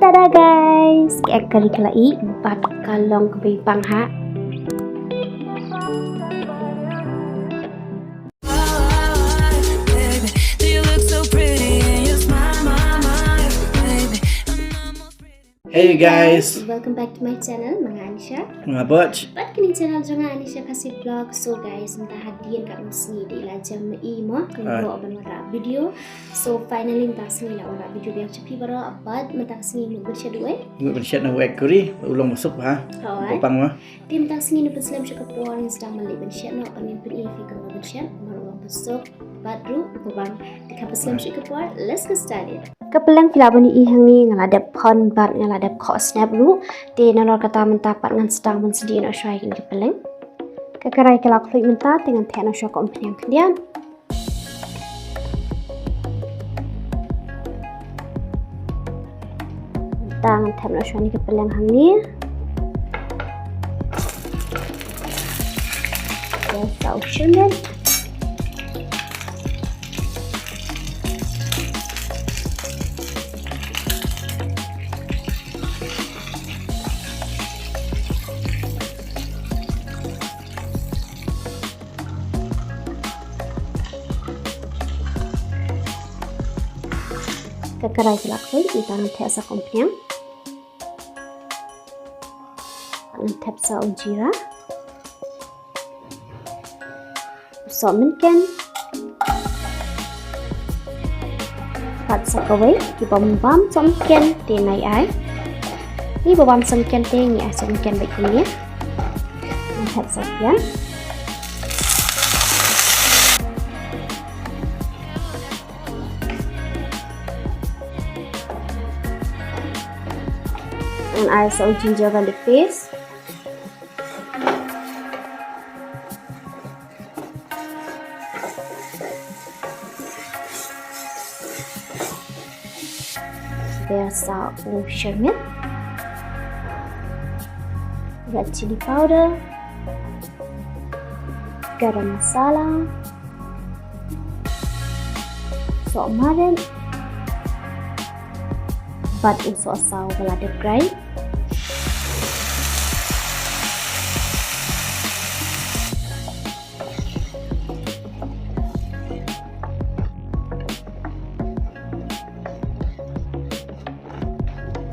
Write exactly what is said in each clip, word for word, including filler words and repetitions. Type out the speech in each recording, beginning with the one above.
Tada guys, ka kari ka la ih bad ka long ka bei pang ha. Hey guys. Welcome back to my channel, ma nga Anisha. Nga Butch. Bad kane channel jong nga Anisha Khasi Vlog. So guys, mynta hadien katno sngi dei la jem i mo, kane ah, vlog ban wanrah video. So finally mynta sngi la wanrah video biang cha phi baroh, bad mynta sngi mut ban shet duh. Mut ban shet na wek kuri, u long masuk ha. Hoi. Bapang ma. Te mynta sngi ni pynslem sha ka por, ngi sdang ban leit ban shet noh, kan ngin pyni phi kumno ban shet, mar u long masuk. Bad ruh, bapang, te ka pynslem sha ka por, let's get started. Ka pylleng phi lah ban ïohi hangne nga la dep phon bad nga la dep khoh snep ruh. Te nalor kata mynta pat ngan sdang ban sdie noh shuwa ïa kane ka pylleng. Ka karai ka la khluit mynta te ngan theh noh shuwa ka umphniang khyndiat. Mynta ngan thep noh shuwa ïa ka pylleng hangne. Ïa sa u shyrmit. Ka karai ka la khluit, mynta ngan theh sa ka umphniang. Ngan thep sa u jira. U sohmynken. Bad sa kawei, kiba ym bam sohmynken te nai ai. Kiba bam sohmynken te ngi ai sohmynken beit kumne. Ngan thep sa pian. Ngan ai sa u ginger garlic paste. Bad sa u shyrmit. Red chili powder. Garam masala. Soh marit. Bad u sohsaw ba la dep grind.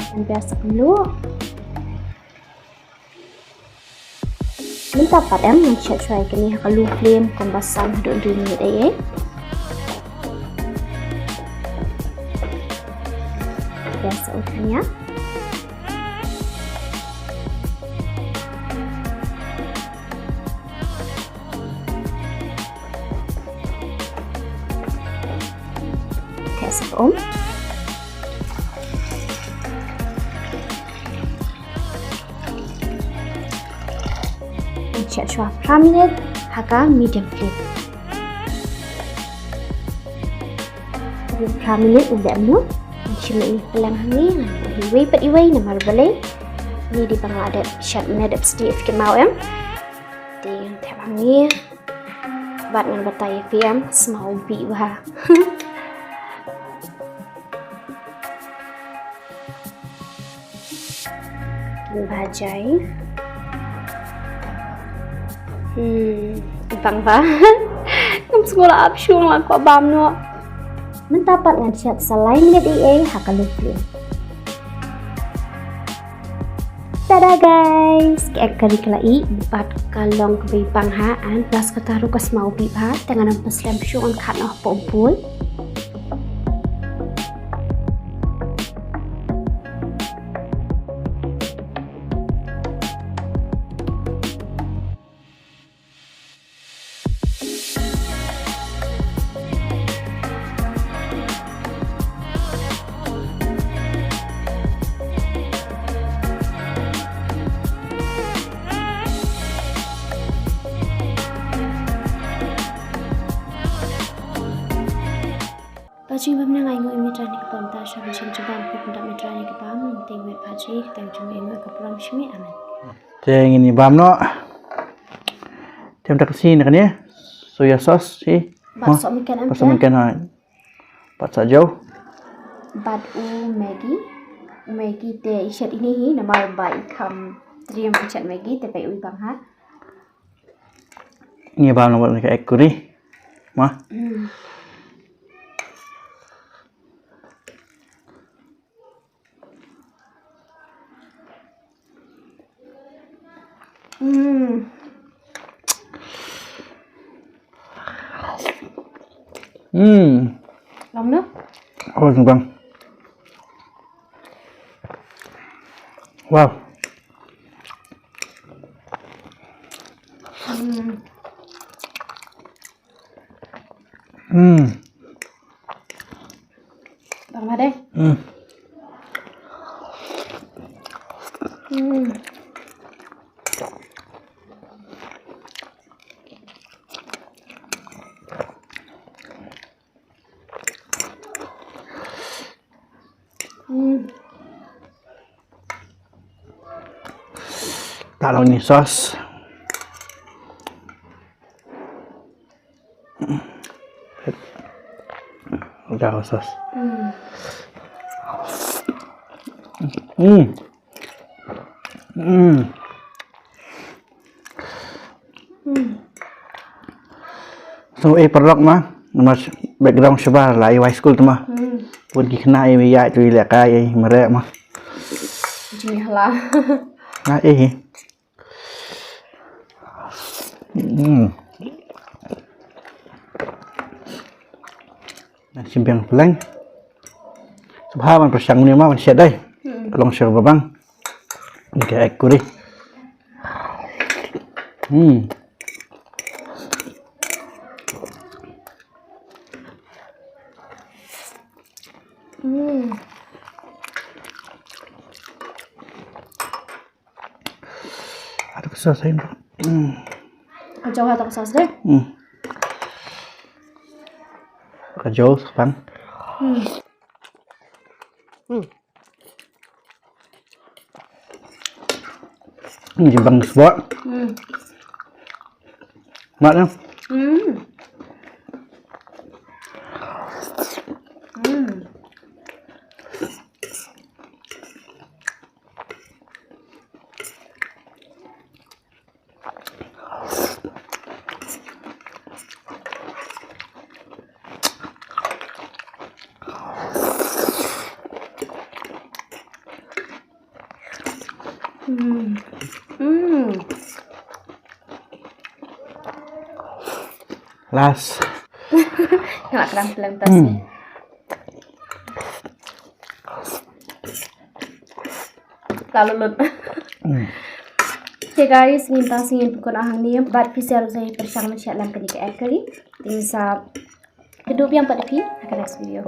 Ngan beh sa kumno. Mynta pat em ngan shet shuwa ïa kane ha ka low flame kumba san haduh hynriew minit ei ei. Beh sa u dhania. Theh sa ka um. Shet shuwa phra minit ha ka medium flame. Phra minit u beh mynno. Shim ïa ka pylleng hangne, ngan buh iwei pat iwei namar balei. Ni dei ba nga la dep shet mynne dep sdie, phi kynmaw em. Te ngan thep hangne. Bad ngan batai ïa phi em, smaw bih bha. Kin bha jai. Hmm, bang bha. Ngam sngew la ap shuh, nga la kwah bam noh. Mynta pat ngan shet sa lai minit ei ei ha ka low flame. Tada guys, ka kari ka la ih bad ka long ka bei pang ha, and plus kata ruh ka smaw bih bha, te ngan ym pynslem shuh, ngan khat noh hapoh bowl. Pajing bam nang ai ngu imi trani ka pam ta sha bajing jubam ka pam ta mi trani ka pam, teng wet pajing, teng jung ai ngu ka pram shimi, amen. Te ngin ïa bam noh. Te mynta ka sngi na kane soya sauce hi. Bad sohmynken em. Bad sohmynken, ha. Bad sa jaw. Bad u Maggi. Maggi te i shet ine hi namar ba i kham triem i shet Maggi te peit u i bang ha. Ngi bang namar ka egg curry. Ma. Hmm. Hmm. Hmm. Long no? Oh, sengkang. Wow. Hmm. Hmm. Bang ma deh. Hmm. Hmm. Hmm. Taruh ni sauce. Udah sauce. Hmm. Hmm. Hmm. Hmm. So, eh, paralok ma, namar background shabar la, eh, high school tu ma. Hmm. Pun ki khynnah, eh, ïa tu ïa ka, eh, mareh ma. Jinghala. Na, eh. Hmm. Na, shim biang peleng. Subha ban pyrshang ni ma ban shet dei. Hmm. Long shet ba bang. Ni ka egg curry. Hmm. Hmm. Ada ka sauce lain. Hmm. Kacau ada ka sauce deh. Hmm. Kacau sepan. Hmm. Hmm. Ini jembang sebab. Hmm. Mat ya? Hmm. Hmm. Hmm. Hmm. Last. Kena kerang pelan tas ni. Lalu lut. Hmm. Okay guys, ngin tang sngewbha kut hangne bad phi sa ruh sa pyrshang mynshitom lam kane ka egg curry. Te ngin sa kynduh biang pat ïa phi ha ka next video.